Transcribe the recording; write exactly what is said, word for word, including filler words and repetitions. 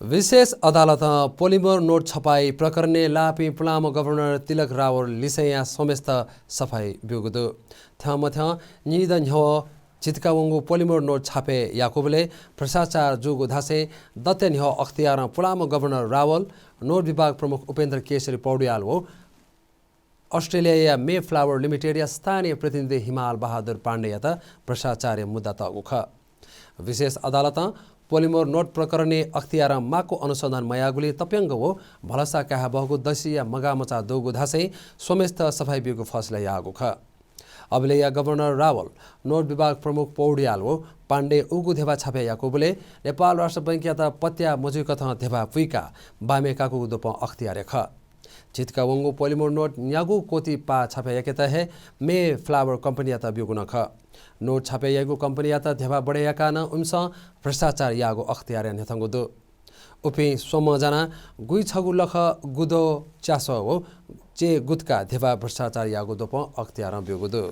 विशेष अदालतं polymer note छपाई प्रकरणय् लाःपिं पुलांम्ह गभर्नर तिलक रावल लिसेंया स्वमेस्त सफाई ब्यूगु दु। थ्यंमथ्यं निदँ न्ह्यः झितिका वंगु पोलिमर नोट छापे याकूबलय् भ्रष्टाचार जूगु धासें दँत्या न्ह्यः अख्तियारं पुलांम्ह गभर्नर रावल, नोट विभाग प्रमुख उपेन्द्र केशरी पौड्याल व अस्ट्रेलियाया मेफ्लावर लिमिटेडया स्थानीय प्रतिनिधि हिमाल बहादुर पाण्डेयात भ्रष्टाचारया मुद्दा तःगु खः। विशेष अदालतं पोलिमर नोट प्रकरणय् अख्तियारं माक्व अनुसन्धान मयाःगुलिं तप्यंगू व भलसा काये बहःगु दसिया मगाःमचाः दुगु धासें स्वमेस्त सफाई ब्यूगु फैसला याःगु खः। अबलय्‌या गभर्नर रावल, नोट विभाग प्रमुख पौड्याल व पाण्डे उगु ध्यबा छापे याकूबलय् नेपाल राष्ट्र बैंकयात पत्या मजुइकथं ध्यबा पुइकाः बामे काकूगु द्वपं अख्तियारया खः। झितिका वंगु पोलिमर नोट न्यागू कोटी पाः छापे याकेत हे मेफ्लावर कम्पनीयात ब्यूगु नं खः। नोट छापे याइगु कम्पनीयात ध्यबा बढे याकाः नं उमिसं भ्रष्टाचार याःगु अख्तियारं न्ह्यथंगु दु। उपिं स्वम्ह जानाः गुइछगू लख गुदो च्यासः व चे गुट्का ध्यबा भ्रष्टाचार याःगु द्वपं अख्तियारं ब्यूगु दु।